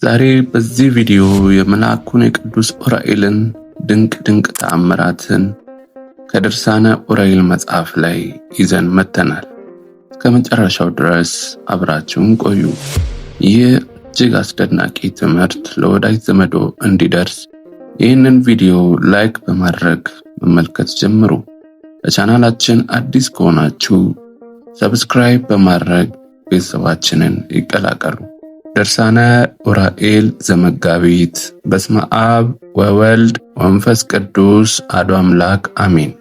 ዛሬ በዚህ ቪዲዮ የመልአኩን የቅዱስ ዑራኤልን ድንቅ ድንቅ ተአምራትን ከድርሳነ ዑራኤል መጽሐፍ ላይ ይዘን መጥተናል። እስከ መጨረሻው ድረስ አብራችሁን ቆዩ። ይህ እጅግ አስደናቂ ትምህርት ለወዳጅ ዘመዶ እንዲደርስ ይህንን ቪዲዮ like በማድረግ መመልከት ጀምሩ። ለቻናላችን አዲስ ከሆናችሁ subscribe በማድረግ ቤተሰባችንን ይቀላቀሉ። ድርሳነ ዑራኤል ዘመጋቢት። በስመ አብ ወወልድ ወመንፈስ ቅዱስ አሐዱ አምላክ አሜን።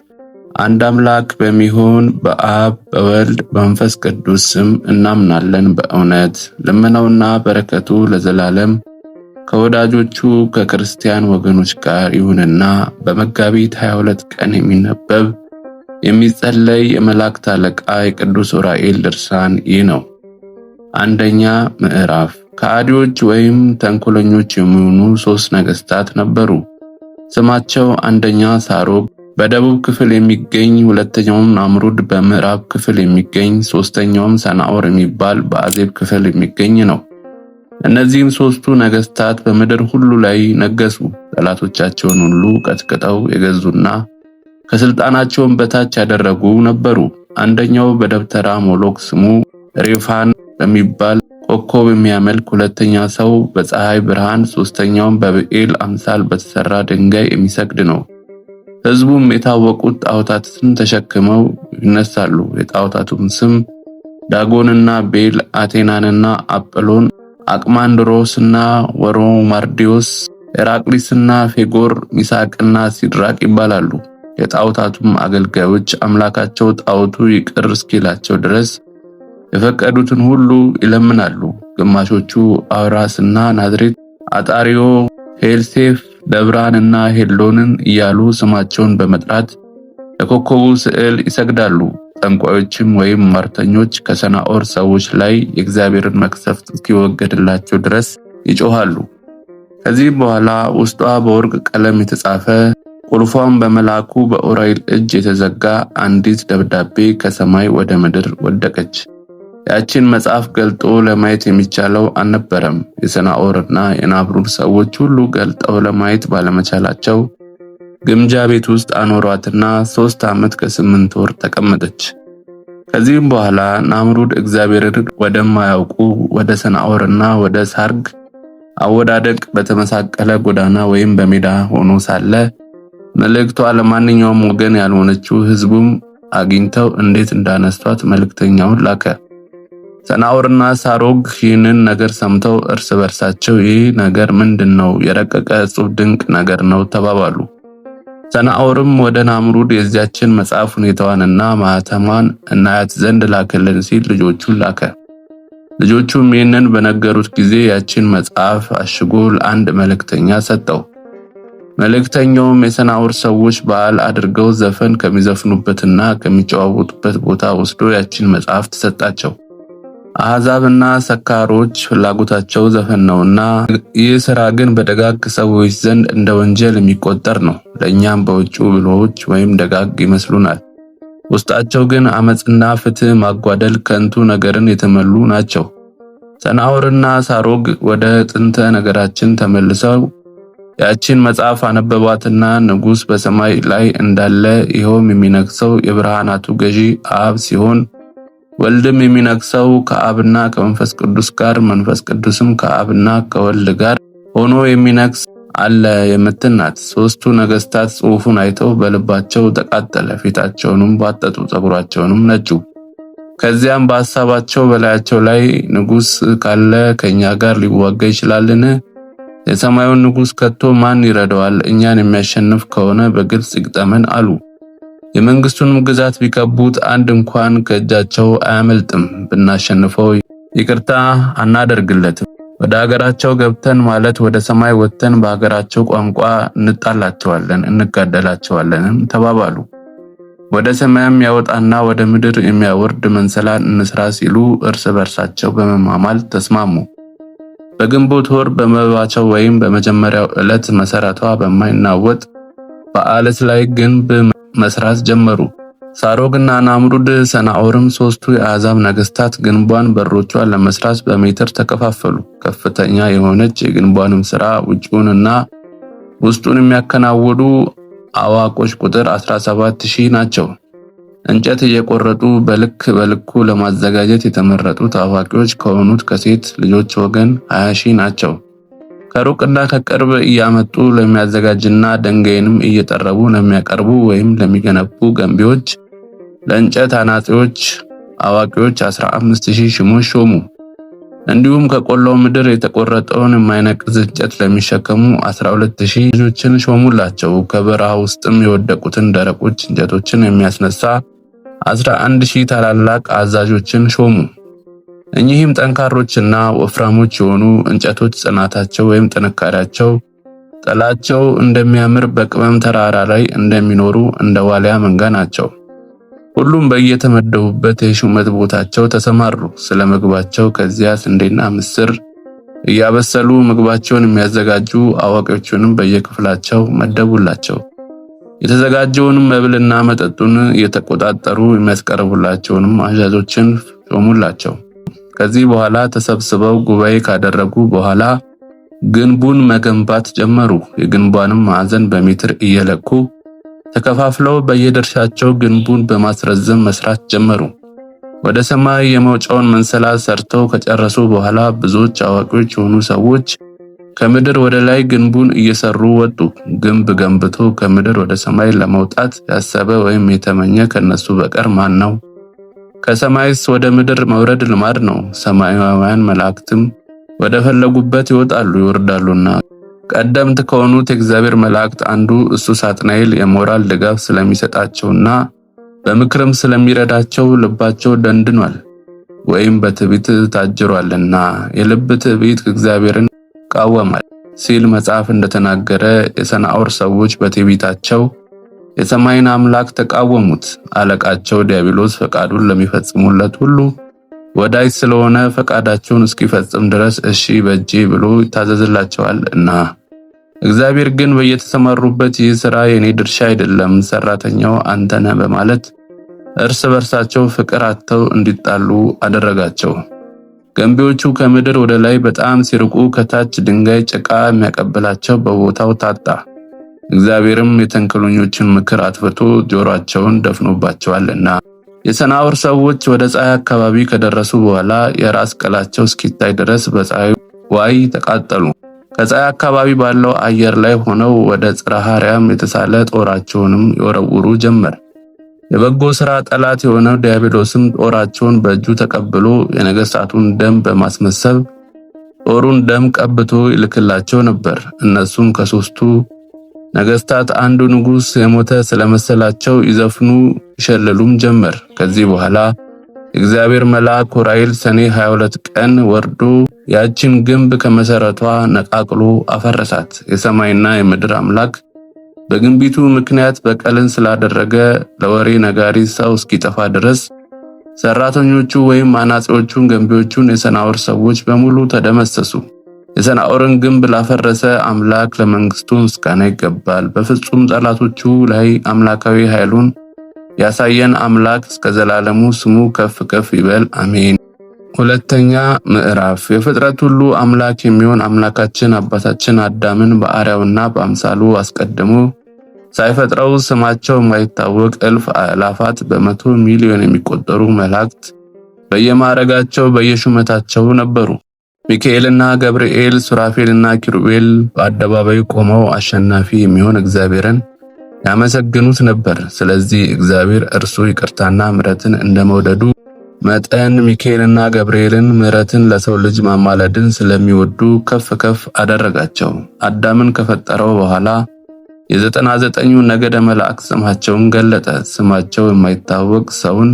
አንድ አምላክ በሚሆን በአብ በወልድ በመንፈስ ቅዱስ ስም እናምናለን። በእውነት ልመናውና በረከቱ ለዘላለም ከወዳጆቹ ከክርስቲያን ወገኖች ጋር ይሁንና በመጋቢት 22 ቀን የሚነበብ የሚጸለይ የመላእክት አለቃ የቅዱስ ዑራኤል ድርሳን ይህ ነው። አንደኛ ምዕራፍ። ከሃዲዎች ወይም ተንኮለኞች የሚሆኑ ሶስት ነገስታት ነበሩ። ስማቸው አንደኛ ሳሮግ በደቡብ ክፍል የሚገኝ፣ ሁለተኛውም ናምሩድ በምዕራብ ክፍል የሚገኝ፣ ሶስተኛውም ሰናዖር የሚባል በአዜብ ክፍል የሚገኝ ነው። እነዚህም ሶስቱ ነገስታት በምድር ሁሉ ላይ ነገሱ። ጠላቶቻቸውን ሁሉ ቀጥቅጠው የገዙና ከስልጣናቸውን በታች ያደረጉ ነበሩ። አንደኛው በደብተራ ሞሎክ ስሙ ሬፋን በሚባል ኮከብ የሚያመልክ፣ ሁለተኛ ሰው በፀሐይ ብርሃን፣ ሶስተኛውም በብኤል አምሳል በተሰራ ድንጋይ የሚሰግድ ነው። ሕዝቡም የታወቁት ጣዖታትን ተሸክመው ይነሳሉ። የጣዖታቱም ስም ዳጎንና ቤል፣ አቴናንና አጵሎን፣ አቅማንድሮስና ወሮማርዲዮስ፣ ሄራቅሊስና ፌጎር፣ ሚሳቅና ሲድራቅ ይባላሉ። የጣዖታቱም አገልጋዮች አምላካቸው ጣዖቱ ይቅር እስኪላቸው ድረስ የፈቀዱትን ሁሉ ይለምናሉ። ግማሾቹ አውራስና ናዝሬት፣ አጣሪዮ፣ ሄልሴፍ፣ ደብራንና ሄሎንን እያሉ ስማቸውን በመጥራት ለኮከቡ ስዕል ይሰግዳሉ። ጠንቋዮችም ወይም ሟርተኞች ከሰናኦር ሰዎች ላይ የእግዚአብሔርን መቅሰፍት እስኪወገድላቸው ድረስ ይጮሃሉ። ከዚህም በኋላ ውስጧ በወርቅ ቀለም የተጻፈ ቁልፏም በመልአኩ በዑራኤል እጅ የተዘጋ አንዲት ደብዳቤ ከሰማይ ወደ ምድር ወደቀች። ያችን መጽሐፍ ገልጦ ለማየት የሚቻለው አልነበረም። የሰናዖርና የናብሩድ ሰዎች ሁሉ ገልጠው ለማየት ባለመቻላቸው ግምጃ ቤት ውስጥ አኖሯትና 3 ዓመት ከ8 ወር ተቀመጠች። ከዚህም በኋላ ናምሩድ እግዚአብሔርን ወደማያውቁ ወደ ሰናዖርና ወደ ሳርግ አወዳደቅ በተመሳቀለ ጎዳና ወይም በሜዳ ሆኖ ሳለ መልእክቷ ለማንኛውም ወገን ያልሆነችው ሕዝቡም አግኝተው እንዴት እንዳነሷት መልእክተኛውን ላከ። ሰናዖርና ሳሮግ ይህንን ነገር ሰምተው እርስ በርሳቸው ይህ ነገር ምንድን ነው? የረቀቀ እጹብ ድንቅ ነገር ነው ተባባሉ። ሰናዖርም ወደ ናምሩድ የዚያችን መጽሐፍ ሁኔታዋንና ማኅተሟን እናያት ዘንድ ላክልን ሲል ልጆቹን ላከ። ልጆቹም ይህንን በነገሩት ጊዜ ያችን መጽሐፍ አሽጎ ለአንድ መልእክተኛ ሰጠው። መልእክተኛውም የሰናዖር ሰዎች በዓል አድርገው ዘፈን ከሚዘፍኑበትና ከሚጨዋወቱበት ቦታ ወስዶ ያችን መጽሐፍ ሰጣቸው። አሕዛብና ሰካሮች ፍላጎታቸው ዘፈን ነውና፣ ይህ ሥራ ግን በደጋግ ሰዎች ዘንድ እንደ ወንጀል የሚቆጠር ነው። ለእኛም በውጭው ብልሆች ወይም ደጋግ ይመስሉናል። ውስጣቸው ግን አመፅና ፍትህ ማጓደል፣ ከንቱ ነገርን የተመሉ ናቸው። ሰናዖርና ሳሮግ ወደ ጥንተ ነገራችን ተመልሰው ያችን መጽሐፍ አነበቧትና ንጉሥ በሰማይ ላይ እንዳለ ይኸውም የሚነግሰው የብርሃናቱ ገዢ አብ ሲሆን ወልድም የሚነግሰው ከአብና ከመንፈስ ቅዱስ ጋር መንፈስ ቅዱስም ከአብና ከወልድ ጋር ሆኖ የሚነግስ አለ የምትል ናት። ሦስቱ ነገስታት ጽሑፉን አይተው በልባቸው ተቃጠለ፣ ፊታቸውንም ባጠጡ፣ ፀጉራቸውንም ነጩ። ከዚያም በሐሳባቸው በላያቸው ላይ ንጉሥ ካለ ከኛ ጋር ሊዋጋ ይችላልን? የሰማዩን ንጉሥ ከቶ ማን ይረዳዋል? እኛን የሚያሸንፍ ከሆነ በግልጽ ይግጠመን አሉ። የመንግስቱንም ግዛት ቢከቡት አንድ እንኳን ከእጃቸው አያመልጥም። ብናሸንፈው ይቅርታ አናደርግለትም። ወደ አገራቸው ገብተን ማለት ወደ ሰማይ ወጥተን በአገራቸው ቋንቋ እንጣላቸዋለን እንጋደላቸዋለንም ተባባሉ። ወደ ሰማይም ያወጣና ወደ ምድር የሚያወርድ መንሰላል እንስራ ሲሉ እርስ በርሳቸው በመማማል ተስማሙ። በግንቦት ወር በመባቻው ወይም በመጀመሪያው ዕለት መሰረቷ በማይናወጥ በዓለት ላይ ግንብ መስራት ጀመሩ። ሳሮግና ናምሩድ ሰናዖርም ሶስቱ የአሕዛብ ነገስታት ግንቧን በሮቿን ለመስራት በሜትር ተከፋፈሉ። ከፍተኛ የሆነች የግንቧንም ስራ ውጪውንና ውስጡን የሚያከናውኑ አዋቆች ቁጥር 17,000 ናቸው። እንጨት እየቆረጡ በልክ በልኩ ለማዘጋጀት የተመረጡት አዋቂዎች ከሆኑት ከሴት ልጆች ወገን 20,000 ናቸው። ከሩቅና ከቅርብ እያመጡ ለሚያዘጋጅና ድንጋይንም እየጠረቡ ለሚያቀርቡ ወይም ለሚገነቡ ገንቢዎች፣ ለእንጨት አናጺዎች አዋቂዎች 15,000 ሹሞች ሾሙ። እንዲሁም ከቆላው ምድር የተቆረጠውን የማይነቅዝ እንጨት ለሚሸከሙ 12,000 ልጆችን ሾሙላቸው። ከበረሃ ውስጥም የወደቁትን ደረቆች እንጨቶችን የሚያስነሳ 11,000 ታላላቅ አዛዦችን ሾሙ። እኚህም ጠንካሮችና ወፍራሞች የሆኑ እንጨቶች ጽናታቸው ወይም ጥንካሬያቸው ጥላቸው እንደሚያምር በቅመም ተራራ ላይ እንደሚኖሩ እንደ ዋልያ መንጋ ናቸው። ሁሉም በየተመደቡበት የሹመት ቦታቸው ተሰማሩ። ስለ ምግባቸው ከዚያ ስንዴና ምስር እያበሰሉ ምግባቸውን የሚያዘጋጁ አዋቂዎቹንም በየክፍላቸው መደቡላቸው። የተዘጋጀውንም መብልና መጠጡን እየተቆጣጠሩ የሚያስቀርቡላቸውንም አዛዦችን ሾሙላቸው። ከዚህ በኋላ ተሰብስበው ጉባኤ ካደረጉ በኋላ ግንቡን መገንባት ጀመሩ። የግንቧንም ማዕዘን በሜትር እየለኩ ተከፋፍለው በየድርሻቸው ግንቡን በማስረዘም መስራት ጀመሩ። ወደ ሰማይ የመውጫውን መንሰላል ሰርተው ከጨረሱ በኋላ ብዙዎች አዋቂዎች የሆኑ ሰዎች ከምድር ወደ ላይ ግንቡን እየሰሩ ወጡ። ግንብ ገንብቶ ከምድር ወደ ሰማይ ለመውጣት ያሰበ ወይም የተመኘ ከነሱ በቀር ማን ነው? ከሰማይስ ወደ ምድር መውረድ ልማድ ነው። ሰማያውያን መላእክትም ወደ ፈለጉበት ይወጣሉ ይወርዳሉና። ቀደምት ከሆኑት የእግዚአብሔር መላእክት አንዱ እሱ ሳጥናኤል የሞራል ድጋፍ ስለሚሰጣቸውና በምክርም ስለሚረዳቸው ልባቸው ደንድኗል ወይም በትዕቢት ታጅሯልና የልብ ትዕቢት እግዚአብሔርን ይቃወማል ሲል መጽሐፍ እንደተናገረ የሰናዖር ሰዎች በትዕቢታቸው የሰማይን አምላክ ተቃወሙት። አለቃቸው ዲያብሎስ ፈቃዱን ለሚፈጽሙለት ሁሉ ወዳጅ ስለሆነ ፈቃዳቸውን እስኪፈጽም ድረስ እሺ በጄ ብሎ ይታዘዝላቸዋል እና እግዚአብሔር ግን በየተሰማሩበት ይህ ሥራ የኔ ድርሻ አይደለም፣ ሰራተኛው አንተ ነህ በማለት እርስ በርሳቸው ፍቅር አጥተው እንዲጣሉ አደረጋቸው። ገንቢዎቹ ከምድር ወደ ላይ በጣም ሲርቁ ከታች ድንጋይ፣ ጭቃ የሚያቀብላቸው በቦታው ታጣ። እግዚአብሔርም የተንኮለኞችን ምክር አጥፍቶ ጆሮአቸውን ደፍኖባቸዋልና። የሰናዖር ሰዎች ወደ ፀሐይ አካባቢ ከደረሱ በኋላ የራስ ቅላቸው እስኪታይ ድረስ በፀሐይ ዋዕይ ተቃጠሉ። ከፀሐይ አካባቢ ባለው አየር ላይ ሆነው ወደ ጽርሐ አርያም የተሳለ ጦራቸውንም ይወረውሩ ጀመር። የበጎ ሥራ ጠላት የሆነው ዲያብሎስም ጦራቸውን በእጁ ተቀብሎ የነገሥታቱን ደም በማስመሰብ ጦሩን ደም ቀብቶ ይልክላቸው ነበር። እነሱም ከሶስቱ ነገስታት አንዱ ንጉስ የሞተ ስለመሰላቸው ይዘፍኑ ይሸልሉም ጀመር። ከዚህ በኋላ የእግዚአብሔር መልአክ ዑራኤል ሰኔ 22 ቀን ወርዶ ያችን ግንብ ከመሰረቷ ነቃቅሎ አፈረሳት። የሰማይና የምድር አምላክ በግንቢቱ ምክንያት በቀልን ስላደረገ ለወሬ ነጋሪ ሰው እስኪጠፋ ድረስ ሰራተኞቹ ወይም አናጺዎቹን፣ ገንቢዎቹን የሰናዖር ሰዎች በሙሉ ተደመሰሱ። የሰናዖርን ግንብ ላፈረሰ አምላክ ለመንግስቱ ምስጋና ይገባል። በፍጹም ጠላቶቹ ላይ አምላካዊ ኃይሉን ያሳየን አምላክ እስከ ዘላለሙ ስሙ ከፍ ከፍ ይበል፣ አሜን። ሁለተኛ ምዕራፍ የፍጥረት ሁሉ አምላክ የሚሆን አምላካችን አባታችን አዳምን በአርአያውና በአምሳሉ አስቀድሞ ሳይፈጥረው ስማቸው የማይታወቅ እልፍ አእላፋት በመቶ ሚሊዮን የሚቆጠሩ መላእክት በየማዕረጋቸው በየሹመታቸው ነበሩ። ሚካኤልና ገብርኤል፣ ሱራፌልና ኪሩቤል በአደባባዩ ቆመው አሸናፊ የሚሆን እግዚአብሔርን ያመሰግኑት ነበር። ስለዚህ እግዚአብሔር እርሱ ይቅርታና ምሕረትን እንደመውደዱ መጠን ሚካኤልና ገብርኤልን ምሕረትን ለሰው ልጅ ማማለድን ስለሚወዱ ከፍ ከፍ አደረጋቸው። አዳምን ከፈጠረው በኋላ የ99ኙ ነገደ መላእክት ስማቸውን ገለጠ። ስማቸው የማይታወቅ ሰውን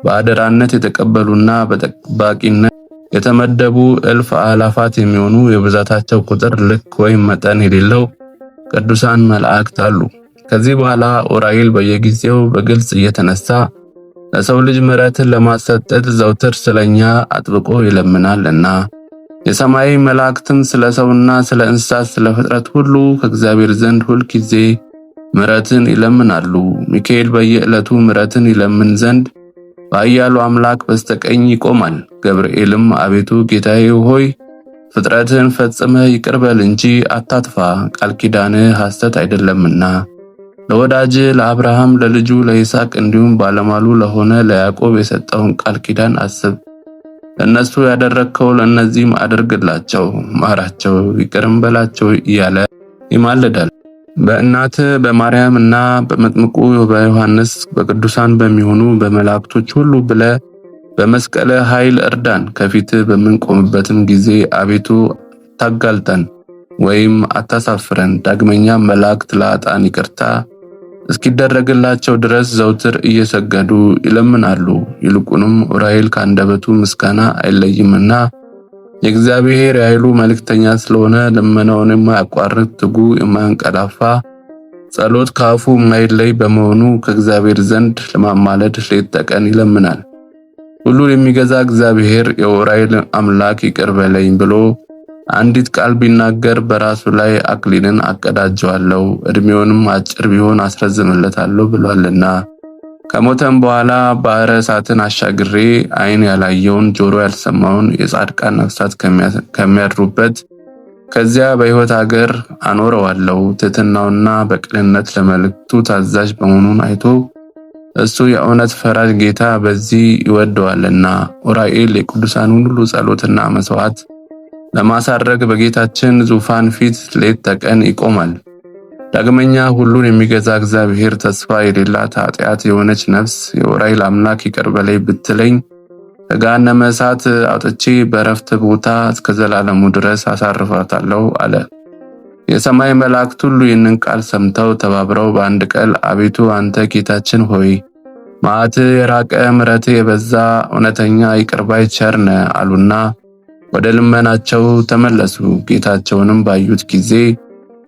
በአደራነት የተቀበሉና በጠባቂነት የተመደቡ እልፍ አላፋት የሚሆኑ የብዛታቸው ቁጥር ልክ ወይም መጠን የሌለው ቅዱሳን መላእክት አሉ። ከዚህ በኋላ ኡራኤል በየጊዜው በግልጽ እየተነሳ ለሰው ልጅ ምሕረትን ለማሰጠት ዘውትር ስለኛ አጥብቆ ይለምናልና የሰማይ መላእክትም ስለ ሰውና ስለ እንስሳት ስለ ፍጥረት ሁሉ ከእግዚአብሔር ዘንድ ሁል ጊዜ ምሕረትን ይለምናሉ። ሚካኤል በየዕለቱ ምሕረትን ይለምን ዘንድ በኃያሉ አምላክ በስተቀኝ ይቆማል። ገብርኤልም አቤቱ ጌታዬ ሆይ ፍጥረትን ፈጽመህ ይቅር በል እንጂ አታጥፋ፣ ቃል ኪዳንህ ሐሰት አይደለምና ለወዳጅ ለአብርሃም ለልጁ ለይስሐቅ እንዲሁም ባለሟሉ ለሆነ ለያዕቆብ የሰጠውን ቃል ኪዳን አስብ። ለእነሱ ያደረግከው ለእነዚህም አድርግላቸው፣ ማራቸው፣ ይቅርም በላቸው እያለ ይማልዳል። በእናት በማርያም እና በመጥምቁ በዮሐንስ በቅዱሳን በሚሆኑ በመላእክቶች ሁሉ ብለ በመስቀለ ኃይል እርዳን። ከፊት በምንቆምበትም ጊዜ አቤቱ አታጋልጠን ወይም አታሳፍረን። ዳግመኛ መላእክት ለኃጥአን ይቅርታ እስኪደረግላቸው ድረስ ዘውትር እየሰገዱ ይለምናሉ። ይልቁንም ዑራኤል ከአንደበቱ ምስጋና አይለይምና የእግዚአብሔር የኃይሉ መልእክተኛ ስለሆነ ልመናውን የማያቋርጥ ትጉ የማያንቀላፋ ጸሎት ከአፉ የማይለይ በመሆኑ ከእግዚአብሔር ዘንድ ለማማለድ ሌት ተቀን ይለምናል። ሁሉን የሚገዛ እግዚአብሔር የዑራኤል አምላክ ይቅር በለኝ ብሎ አንዲት ቃል ቢናገር በራሱ ላይ አክሊልን አቀዳጀዋለሁ፣ እድሜውንም አጭር ቢሆን አስረዝምለታለሁ ብሏልና። ከሞተም በኋላ ባሕረ እሳትን አሻግሬ ዓይን ያላየውን ጆሮ ያልሰማውን የጻድቃን ነፍሳት ከሚያድሩበት ከዚያ በሕይወት አገር አኖረዋለሁ። ትሕትናውና በቅንነት ለመልእክቱ ታዛዥ መሆኑን አይቶ እሱ የእውነት ፈራጅ ጌታ በዚህ ይወደዋልና። ዑራኤል የቅዱሳኑን ሁሉ ጸሎትና መስዋዕት ለማሳረግ በጌታችን ዙፋን ፊት ሌት ተቀን ይቆማል። ዳግመኛ ሁሉን የሚገዛ እግዚአብሔር ተስፋ የሌላት ኃጢአት የሆነች ነፍስ የዑራኤል አምላክ ይቅር በለኝ ብትለኝ ከገሃነመ እሳት አውጥቼ በእረፍት ቦታ እስከ ዘላለሙ ድረስ አሳርፋታለሁ አለ። የሰማይ መላእክት ሁሉ ይህንን ቃል ሰምተው ተባብረው በአንድ ቃል አቤቱ አንተ ጌታችን ሆይ መዓትህ የራቀ ምሕረትህ የበዛ እውነተኛ ይቅር ባይ ቸር ነህ አሉና ወደ ልመናቸው ተመለሱ። ጌታቸውንም ባዩት ጊዜ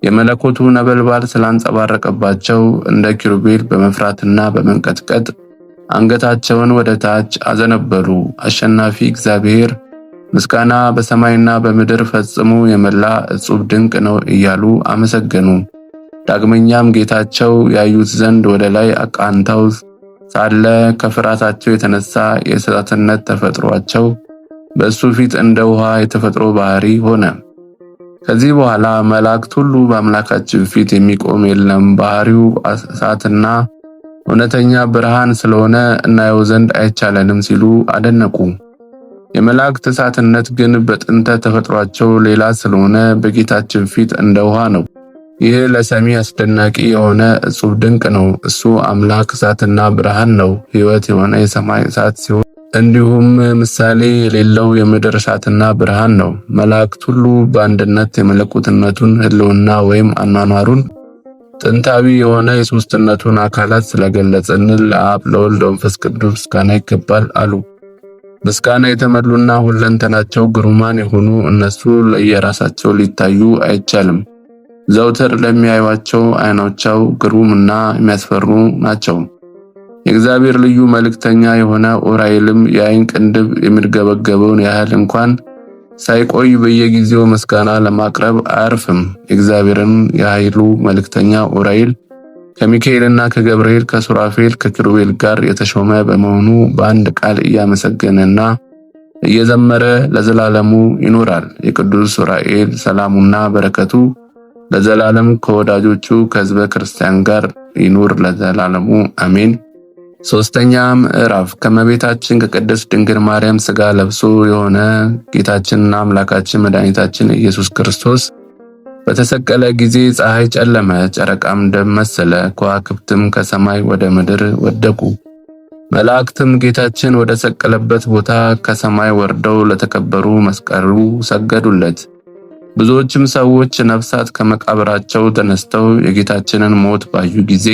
የመለኮቱ ነበልባል ስላንጸባረቀባቸው እንደ ኪሩቤል በመፍራትና በመንቀጥቀጥ አንገታቸውን ወደ ታች አዘነበሉ። አሸናፊ እግዚአብሔር ምስጋና በሰማይና በምድር ፈጽሞ የመላ እጹብ ድንቅ ነው እያሉ አመሰገኑ። ዳግመኛም ጌታቸው ያዩት ዘንድ ወደ ላይ አቃንተው ሳለ ከፍርሃታቸው የተነሳ የእሳትነት ተፈጥሯቸው በእሱ ፊት እንደ ውሃ የተፈጥሮ ባህሪ ሆነ። ከዚህ በኋላ መላእክት ሁሉ በአምላካችን ፊት የሚቆም የለም፣ ባህሪው እሳትና እውነተኛ ብርሃን ስለሆነ እናየው ዘንድ አይቻለንም ሲሉ አደነቁ። የመላእክት እሳትነት ግን በጥንተ ተፈጥሯቸው ሌላ ስለሆነ በጌታችን ፊት እንደ ውሃ ነው። ይህ ለሰሚ አስደናቂ የሆነ እጹብ ድንቅ ነው። እሱ አምላክ እሳትና ብርሃን ነው። ሕይወት የሆነ የሰማይ እሳት ሲሆን እንዲሁም ምሳሌ የሌለው የምድር እሳትና ብርሃን ነው። መላእክት ሁሉ በአንድነት የመለኮትነቱን ሕልውና ወይም አኗኗሩን ጥንታዊ የሆነ የሦስትነቱን አካላት ስለገለጸልን ለአብ ለወልድ ለመንፈስ ቅዱስ ምስጋና ይገባል አሉ። ምስጋና የተመሉና ሁለንተናቸው ግሩማን የሆኑ እነሱ ለየራሳቸው ሊታዩ አይቻልም። ዘውትር ለሚያዩቸው ዓይኖቸው ግሩምና የሚያስፈሩ ናቸው። የእግዚአብሔር ልዩ መልእክተኛ የሆነ ዑራኤልም የዓይን ቅንድብ የሚርገበገበውን ያህል እንኳን ሳይቆይ በየጊዜው ምስጋና ለማቅረብ አያርፍም። የእግዚአብሔርን የኃይሉ መልእክተኛ ዑራኤል ከሚካኤልና ከገብርኤል ከሱራፌል ከኪሩቤል ጋር የተሾመ በመሆኑ በአንድ ቃል እያመሰገነና እየዘመረ ለዘላለሙ ይኖራል። የቅዱስ ዑራኤል ሰላሙና በረከቱ ለዘላለም ከወዳጆቹ ከሕዝበ ክርስቲያን ጋር ይኑር ለዘላለሙ አሜን። ሶስተኛ ምዕራፍ ከመቤታችን ከቅድስት ድንግል ማርያም ሥጋ ለብሶ የሆነ ጌታችንና አምላካችን መድኃኒታችን ኢየሱስ ክርስቶስ በተሰቀለ ጊዜ ፀሐይ ጨለመ፣ ጨረቃም ደም መሰለ፣ ከዋክብትም ከሰማይ ወደ ምድር ወደቁ። መላእክትም ጌታችን ወደ ሰቀለበት ቦታ ከሰማይ ወርደው ለተከበሩ መስቀሉ ሰገዱለት። ብዙዎችም ሰዎች ነፍሳት ከመቃብራቸው ተነስተው የጌታችንን ሞት ባዩ ጊዜ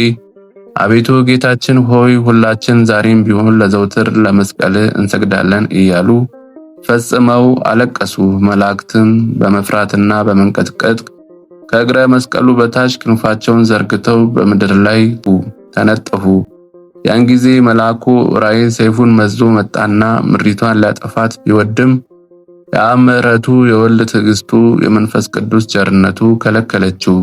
አቤቱ ጌታችን ሆይ ሁላችን ዛሬም ቢሆን ለዘውትር ለመስቀል እንሰግዳለን እያሉ ፈጽመው አለቀሱ። መላእክትም በመፍራትና በመንቀጥቀጥ ከእግረ መስቀሉ በታች ክንፋቸውን ዘርግተው በምድር ላይ ተነጠፉ። ያን ጊዜ መልአኩ ዑራኤል ሰይፉን መዞ መጣና ምድሪቷን ሊያጠፋት ቢወድም የአብ ምሕረቱ የወልድ ትዕግስቱ የመንፈስ ቅዱስ ቸርነቱ ከለከለችው።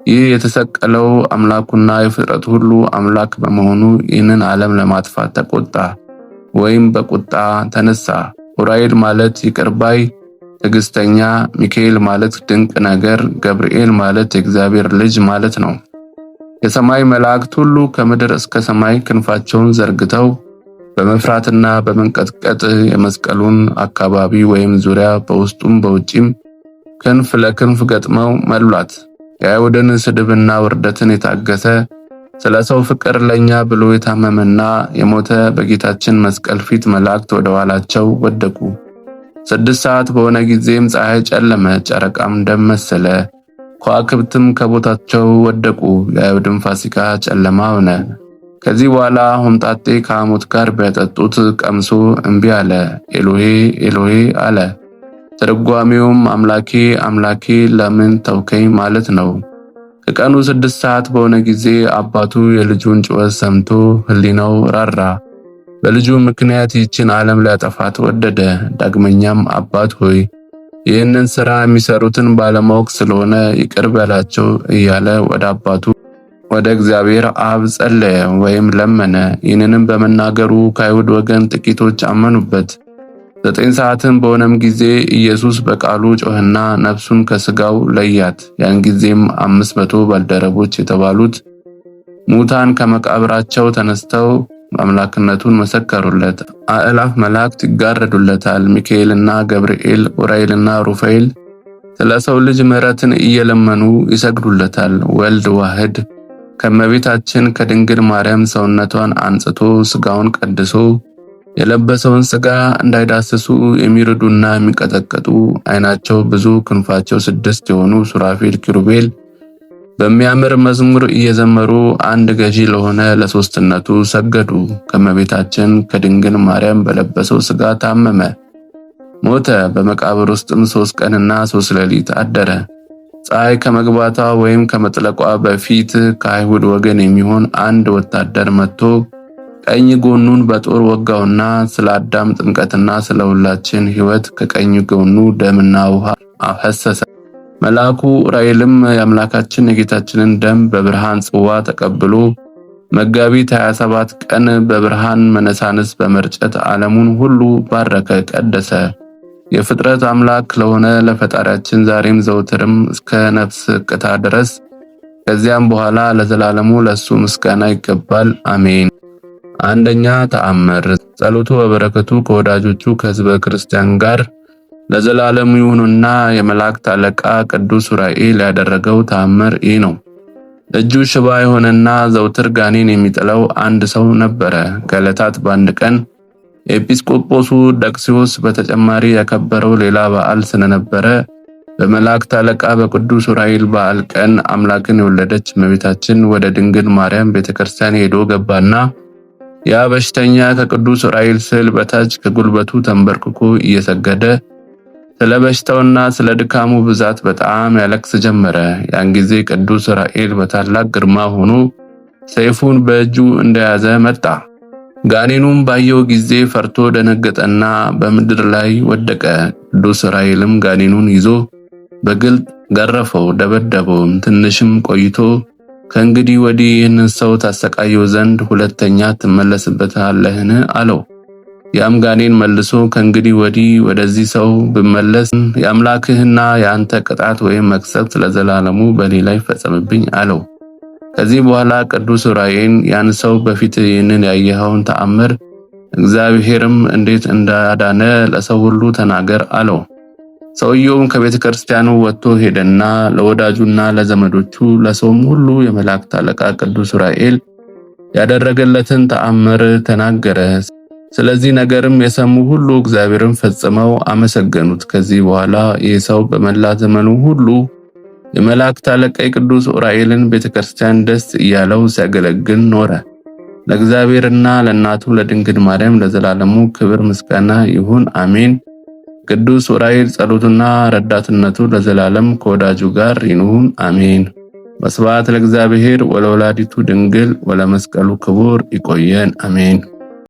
ይህ የተሰቀለው አምላኩና የፍጥረት ሁሉ አምላክ በመሆኑ ይህንን ዓለም ለማጥፋት ተቆጣ ወይም በቁጣ ተነሳ። ኡራኤል ማለት ይቅር ባይ ትዕግስተኛ፣ ሚካኤል ማለት ድንቅ ነገር፣ ገብርኤል ማለት የእግዚአብሔር ልጅ ማለት ነው። የሰማይ መላእክት ሁሉ ከምድር እስከ ሰማይ ክንፋቸውን ዘርግተው በመፍራትና በመንቀጥቀጥ የመስቀሉን አካባቢ ወይም ዙሪያ በውስጡም በውጪም ክንፍ ለክንፍ ገጥመው መሏት። የአይሁድን ስድብና ውርደትን የታገሰ ስለ ሰው ፍቅር ለኛ ብሎ የታመመና የሞተ በጌታችን መስቀል ፊት መላእክት ወደ ኋላቸው ወደቁ። 6 ሰዓት በሆነ ጊዜም ፀሐይ ጨለመ፣ ጨረቃም ደም መሰለ፣ ከዋክብትም ከቦታቸው ወደቁ። የአይሁድም ፋሲካ ጨለማ ሆነ። ከዚህ በኋላ ሆምጣጤ ከሐሞት ጋር ቢያጠጡት ቀምሶ እምቢ አለ። ኤሎሄ ኤሎሄ አለ። ትርጓሜውም አምላኬ አምላኬ ለምን ተውከኝ ማለት ነው። ከቀኑ 6 ሰዓት በሆነ ጊዜ አባቱ የልጁን ጩኸት ሰምቶ ሕሊናው ራራ። በልጁ ምክንያት ይህችን ዓለም ሊያጠፋት ወደደ። ዳግመኛም አባት ሆይ ይህንን ሥራ የሚሰሩትን ባለማወቅ ስለሆነ ይቅር በላቸው እያለ ወደ አባቱ ወደ እግዚአብሔር አብ ጸለየ ወይም ለመነ። ይህንንም በመናገሩ ከአይሁድ ወገን ጥቂቶች አመኑበት። 9 ሰዓትም በሆነም ጊዜ ኢየሱስ በቃሉ ጮኸና ነፍሱን ከሥጋው ለያት። ያን ጊዜም 500 ባልደረቦች የተባሉት ሙታን ከመቃብራቸው ተነስተው አምላክነቱን መሰከሩለት። አእላፍ መላእክት ይጋረዱለታል። ሚካኤልና ገብርኤል፣ ኡራኤልና ሩፋኤል ስለ ሰው ልጅ ምሕረትን እየለመኑ ይሰግዱለታል። ወልድ ዋህድ ከመቤታችን ከድንግል ማርያም ሰውነቷን አንጽቶ ስጋውን ቀድሶ የለበሰውን ስጋ እንዳይዳስሱ የሚርዱና የሚቀጠቀጡ ዓይናቸው ብዙ ክንፋቸው ስድስት የሆኑ ሱራፌል ኪሩቤል በሚያምር መዝሙር እየዘመሩ አንድ ገዢ ለሆነ ለሶስትነቱ ሰገዱ። ከመቤታችን ከድንግል ማርያም በለበሰው ስጋ ታመመ፣ ሞተ። በመቃብር ውስጥም 3 ቀንና 3 ሌሊት አደረ። ፀሐይ ከመግባቷ ወይም ከመጥለቋ በፊት ከአይሁድ ወገን የሚሆን አንድ ወታደር መጥቶ ቀኝ ጎኑን በጦር ወጋውና ስለ አዳም ጥምቀትና ስለ ሁላችን ሕይወት ከቀኝ ጎኑ ደምና ውሃ አፈሰሰ። መልአኩ ዑራኤልም የአምላካችን የጌታችንን ደም በብርሃን ጽዋ ተቀብሎ መጋቢት 27 ቀን በብርሃን መነሳንስ በመርጨት ዓለሙን ሁሉ ባረከ፣ ቀደሰ። የፍጥረት አምላክ ለሆነ ለፈጣሪያችን ዛሬም ዘውትርም እስከ ነፍስ ቅታ ድረስ ከዚያም በኋላ ለዘላለሙ ለሱ ምስጋና ይገባል፣ አሜን። አንደኛ ተአምር። ጸሎቱ በበረከቱ ከወዳጆቹ ከሕዝበ ክርስቲያን ጋር ለዘላለሙ ይሁንና የመላእክት አለቃ ቅዱስ ዑራኤል ያደረገው ተአምር ይህ ነው። እጁ ሽባ የሆነና ዘውትር ጋኔን የሚጥለው አንድ ሰው ነበረ። ከዕለታት በአንድ ቀን ኤጲስቆጶሱ ደቅሲዮስ በተጨማሪ ያከበረው ሌላ በዓል ስለነበረ በመላእክት አለቃ በቅዱስ ዑራኤል በዓል ቀን አምላክን የወለደች እመቤታችን ወደ ድንግል ማርያም ቤተክርስቲያን ሄዶ ገባና ያ በሽተኛ ከቅዱስ ዑራኤል ስዕል በታች ከጉልበቱ ተንበርክኮ እየሰገደ ስለ በሽታውና ስለ ድካሙ ብዛት በጣም ያለቅስ ጀመረ። ያን ጊዜ ቅዱስ ዑራኤል በታላቅ ግርማ ሆኖ ሰይፉን በእጁ እንደያዘ መጣ። ጋኔኑም ባየው ጊዜ ፈርቶ ደነገጠና በምድር ላይ ወደቀ። ቅዱስ ዑራኤልም ጋኔኑን ይዞ በግልጥ ገረፈው፣ ደበደበውም። ትንሽም ቆይቶ ከእንግዲህ ወዲህ ይህንን ሰው ታሰቃየው ዘንድ ሁለተኛ ትመለስበታለህን? አለው። ያም ጋኔን መልሶ ከእንግዲህ ወዲህ ወደዚህ ሰው ብመለስ የአምላክህና የአንተ ቅጣት ወይም መቅሰፍት ለዘላለሙ በእኔ ላይ ይፈጸምብኝ አለው። ከዚህ በኋላ ቅዱስ ዑራኤል ያን ሰው በፊት ይህንን ያየኸውን ተአምር እግዚአብሔርም እንዴት እንዳዳነ ለሰው ሁሉ ተናገር አለው። ሰውየውም ከቤተ ክርስቲያኑ ወጥቶ ሄደና ለወዳጁና ለዘመዶቹ ለሰውም ሁሉ የመላእክት አለቃ ቅዱስ ዑራኤል ያደረገለትን ተአምር ተናገረ። ስለዚህ ነገርም የሰሙ ሁሉ እግዚአብሔርን ፈጽመው አመሰገኑት። ከዚህ በኋላ ይህ ሰው በመላ ዘመኑ ሁሉ የመላእክት አለቃ የቅዱስ ዑራኤልን ቤተክርስቲያን ደስ እያለው ሲያገለግል ኖረ። ለእግዚአብሔርና ለእናቱ ለድንግል ማርያም ለዘላለሙ ክብር ምስጋና ይሁን፣ አሜን። ቅዱስ ዑራኤል ጸሎቱና ረዳትነቱ ለዘላለም ከወዳጁ ጋር ይኑን፣ አሜን። ወስብሐት ለእግዚአብሔር ወለወላዲቱ ድንግል ወለመስቀሉ ክቡር። ይቆየን፣ አሜን።